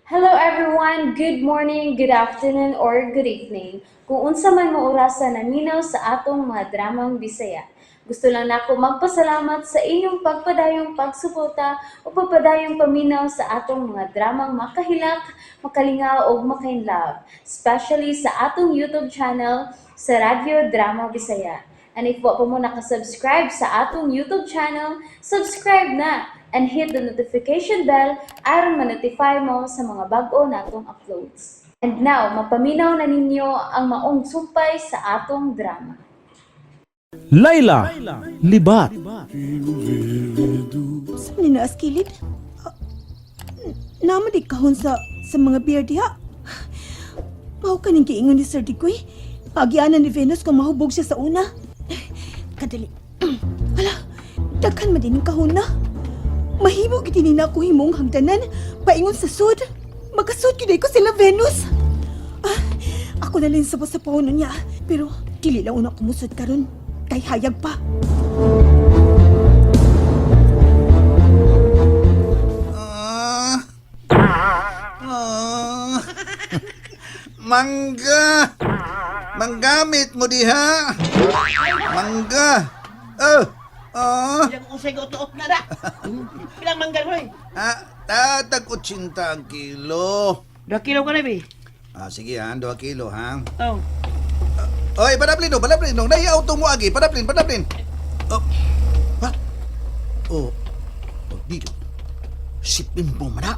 Hello everyone! Good morning, good afternoon, or good evening. Kung unsa man mo orasa naminaw sa atong mga dramang Bisaya. Gusto lang nako magpasalamat sa inyong pagpadayong pagsuporta o pagpadayong paminaw sa atong mga dramang makahilak, makalingaw ug makainlove, especially sa atong YouTube channel sa Radyo Drama Bisaya. And if wa pa mo nakasubscribe sa atong YouTube channel, subscribe na and hit the notification bell aron ma-notify mo sa mga bag-o natong uploads. And now, mapaminaw na ninyo ang maong sumpay sa atong drama. Laila, Libat. Saan ni naas kilid? Ah, Naman di kahon sa mga beer diha. Mao kaning giingon ni Sir Digoy. Pagianan ni Venus kung mahubog siya sa una. Kadali. Hala, daghan man din ang kahon na. Mahimo gid ni na ako himong hagdanan paingon sa sud. Makasud gyud ko sila Venus. Ah, ako na lang sa sa pauno niya. Pero dili lang una kumusod karon kay hayag pa. Ah. Ah. Mangga. Manggamit mo diha. Mangga. Oh. Oh. Ilang usay ka utuot na na. Ilang manggal mo eh. Ah, tatag 80 ang kilo. 2 kilo ka na bi. Ah, sige ha, 2 kilo ha. Oh. Oy, padaplin no, padaplin no. Nahi auto mo agi, padaplin, padaplin. Oh. Ha? Oh. Oh, dito. Sipin mo man na.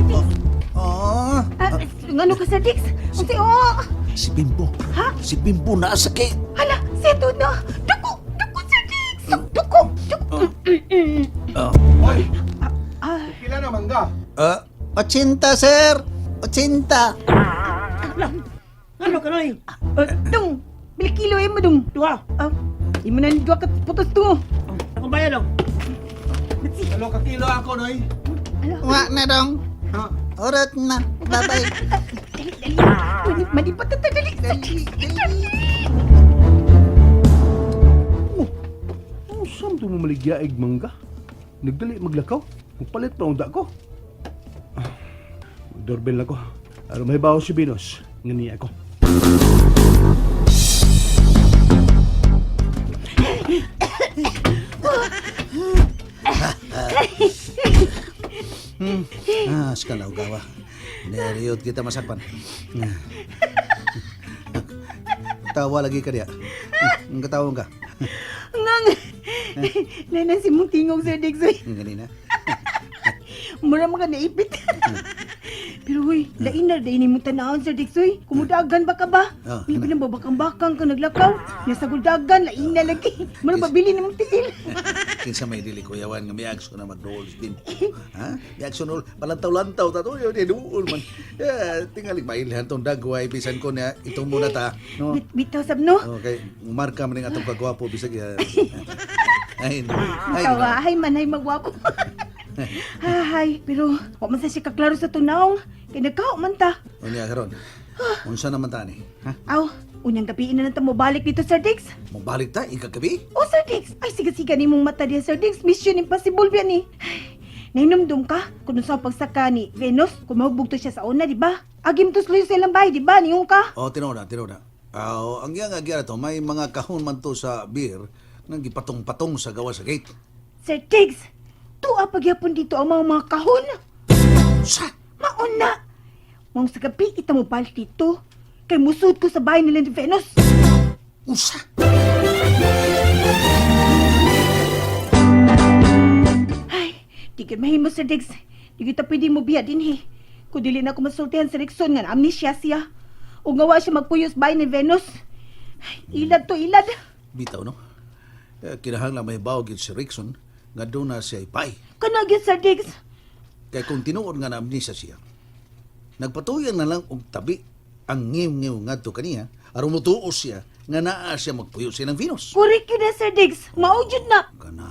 Oh. Oh. Ah, ngano ka Sir Dix? Unsa oh? Si Bimbo. Ha? Si Bimbo naa sa kay. Hala, seto na. Duko, duko Sir Dix. Duko, duko. Oh. Ah, Pila na mangga? 80, sir. 80. Ano ka noy? Dong, bili kilo eh mo dong. Duha. Ah, imo na ni duha ka putos to. Akong bayad oh. Ano ka kilo ako, noy? Wa na dong. Orat na. Babay. Dali, dali. Mali, malipat na ta, dali. Dali, dali. Oh, saan to mo maligyaig mangga? Nagdali maglakaw. Magpalit pa unta ko. Ah, doorbell ako. Aron may bawo si Venus. Nga niya ako. Ah, skalaw gawa. Neriyot kita masakpan. Ah. Tawa lagi ka diya. Ang katawang ka. Ngang. Nanan si mong tingog Sir Dix. Oy. Ang ganina. Mura mga naipit. Pero huy, lain na din mo tanawon Sir Dix oy. Kumudagan ba ka ba? Oh, May bilang babakang-bakang ka naglakaw. Nasa guldagan, lain na lagi. Mura mabili ni mong tiil. Kinsa may dili kuyawan nga may aksyon na magduol si Bimbo. Ha? May aksyon ul palantaw-lantaw ta to yun duol man. Eh, tingali mailhan tong dagway bisan ko niya itong muna ta. No. Bit bitaw sab no. Okay, marka man ning atong kagwapo bisag ya. Ay, ay. Tawa, ay man ay magwapo. Ay, pero wa man sa siya kaklaro sa tunawng. Kay nagkaw man ta. Unya karon. Unsa naman ta ni? Ha? Aw, unyang gabi na lang ta mobalik dito, Sir Dix. Mobalik ta ikagabi? Oh, Sir Dix, ay siga-siga ni mong mata diya, Sir Dix. Mission impossible yan eh. Ay, nainomdom ka kung sa pagsaka ni Venus, kung mahugbog to siya sa una, di ba? Agim to sa ilang bahay, di ba? Niyong ka. Oh, tinuod na, tinuod na. Aw, ang iyang agyara to, may mga kahon man to sa beer nga gipatong-patong sa gawa sa gate. Sir Dix, tuwa pagyapon dito ang mga kahon. Sa! Maon na! Mong sa gabi kita mo balik dito. Kay musud ko sa bahay nila ni Venus. Usa! Ay, di ka mahimo, Sir Diggs. Di kita pwede mo biya din, he. Kung dili na ako masultihan sa Rickson nga na-amnesia siya. O nga wa siya magpuyos bahay ni Venus. Ay, ilad to, ilad. Bitaw, no? Eh, kinahanglan may bawag yun si Rickson nga doon na siya ipay. Kana gyud, Sir Diggs. Kay kung tinuod nga na amnesia siya, nagpatuyan na lang og tabi ang ngiw-ngiw ngadto kaniya aron motuos siya nga naa siya magpuyo siya ng Venus. Correct yun na, Sir Diggs. Mao jud na. Kana.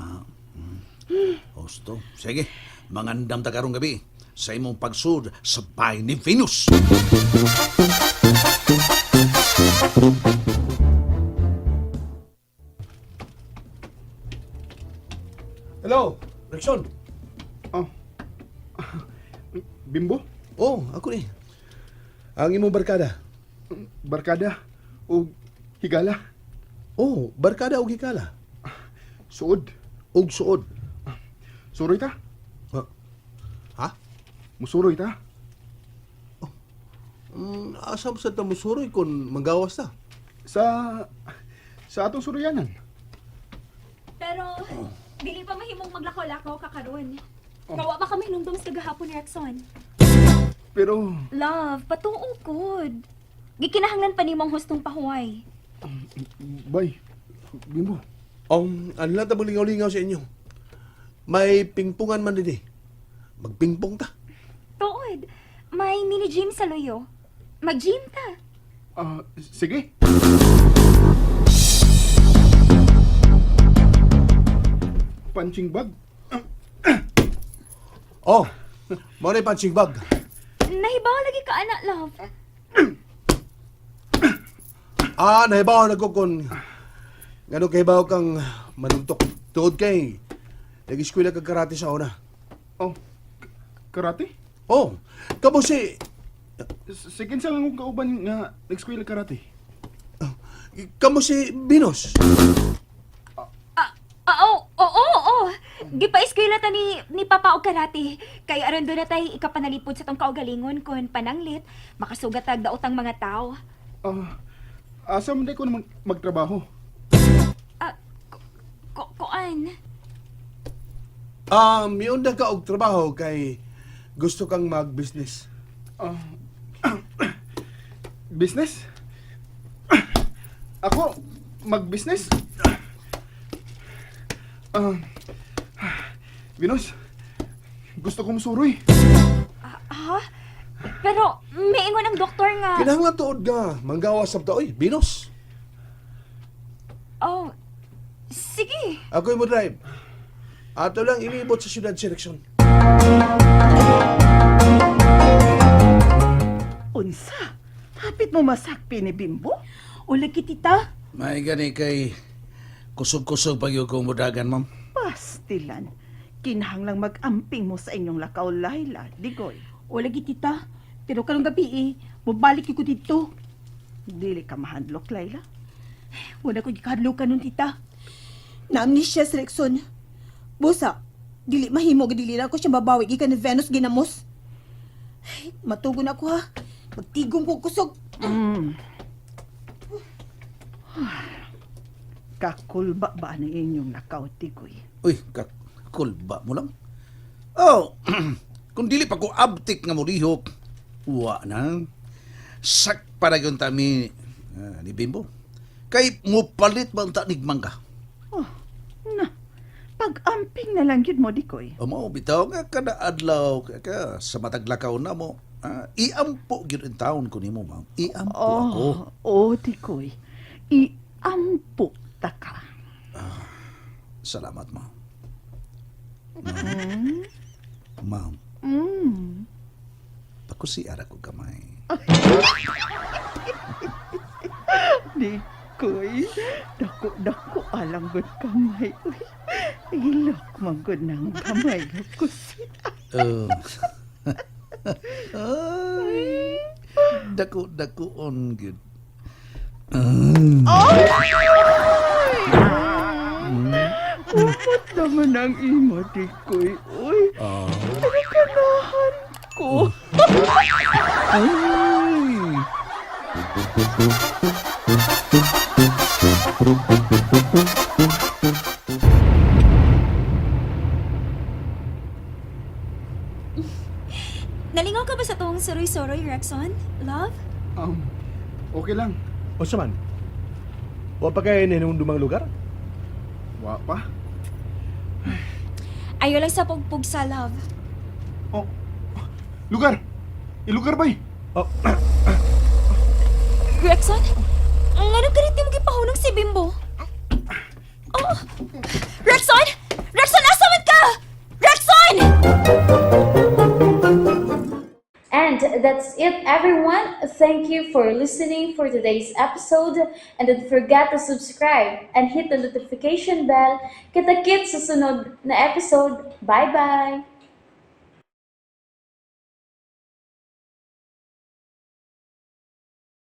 Hosto. Sige, mangandam ta karong gabi sa imong pagsud sa bahay ni Venus. Hello, Rickson. Oh. Bimbo? Oh, ako ni. Ang imong barkada. Barkada o higala. Oh, barkada og hikala. Suod. Og suod. Suroy ta. Ha? Ha? Musuroy ta. Asa mo sa tamusuroy kung manggawas ta? Sa atong suroyanan. Pero, dili pa mahimong maglakaw-lakaw ka karon. Kawa pa kami nungdong sa gahapon ni Rexon. Pero Love, patuong kod. Gikinahanglan pa nimong hustong pahuway. Bay, Bimbo. Ano lang ta maglingaw-lingaw sa inyo? May pingpungan man din eh. Magpingpong ta. Tuod, may mini gym sa Loyo. Mag-gym ta. Ah, sige. Punching bag. Oh, mao na yung punching bag. Nahibaw lagi ka anak, love. Ah, nahibaw na ko kung ngano kay hibaw kang manuntok. Tuod kay nag-eskwela kag karate sa una. Oh, karate? Oh, kamo si Sige sa lang kong kauban nga nag-eskwela karate. kamo si Binos. Ah, oo, oo, oo. Gipa-eskwela ta ni Papa og karate. Kay aron doon na tay ikapanalipod sa tong kaugalingon kon pananglit, makasugat tag daotang mga tao. Ah, asa man day ko na magtrabaho? Ah, kuan. Miunda ka og trabaho kay gusto kang mag-business. Ah, business? Ako, mag-business? Ah, Venus, gusto kong suroy. Ha? Pero may ingon ang doktor nga. Kinahanglan tuod nga manggawas sa oy, Binos. Oh, sige. Ako'y mo drive. Ato lang ilibot sa siyudad seleksyon. Unsa? Hapit mo masakpi ni Bimbo? O lagi, tita. May gani kay kusog-kusog pag yung kumudagan, ma'am. Pastilan. Kinahanglang mag-amping mo sa inyong lakaw, Laila, Digoy. O lagi, tita. Pero karong gabi eh, mabalik ko dito. Dili ka mahandlok, Laila. Wala ko gikadlo ka nun, tita. Na-amnesia si Rexon. Busa, dili mahimo dili na ako siya babawi gikan ni Venus ginamos. Ay, matugon ako ha. Magtigom ko kusog. Kakulba ba ang inyong lakaw, Digoy? Uy, kakulba mo lang. Oh, kung dili pa ko abtik nga mulihok, wa na. Sak para yung tami ni Bimbo. Kay mupalit ba ang tanig mangga? Oh, na. Pag-amping na lang yun mo, Digoy. O mo, bitaw nga kada adlaw ka, ka sa mataglakaw na mo. Iampo gyud in taon ko nimo, ma'am. Iampo ako. Oh, Digoy. Iampo ta ka. Salamat, ma'am. Ma'am. Ma'am. Pakusiara ko gamay. Dikoy, dako-dako alang gud kamay. Uy, ilok man gud ng kamay kusit. Oh. Ay, dako dako on good. Kumot naman ang imo, Dikoy. Uy, Oh. pero kanahan ko. Ay. Nalingaw ka ba sa tong suroy-suroy, Rexon? Love? Okay lang. O sa man? Wa pa kay ninumdumang lugar? Wa pa. Ayaw lang sa pugpug sa love. Oh, lugar. Ilugar bay. Oh, Rexon? Ngano ganit mo gipahunong si Bimbo? Oh! Rexon! Rexon, asa man ka? Rexon! And that's it, everyone. Thank you for listening for today's episode. And don't forget to subscribe and hit the notification bell. Kita-kits sa sunod na episode. Bye-bye!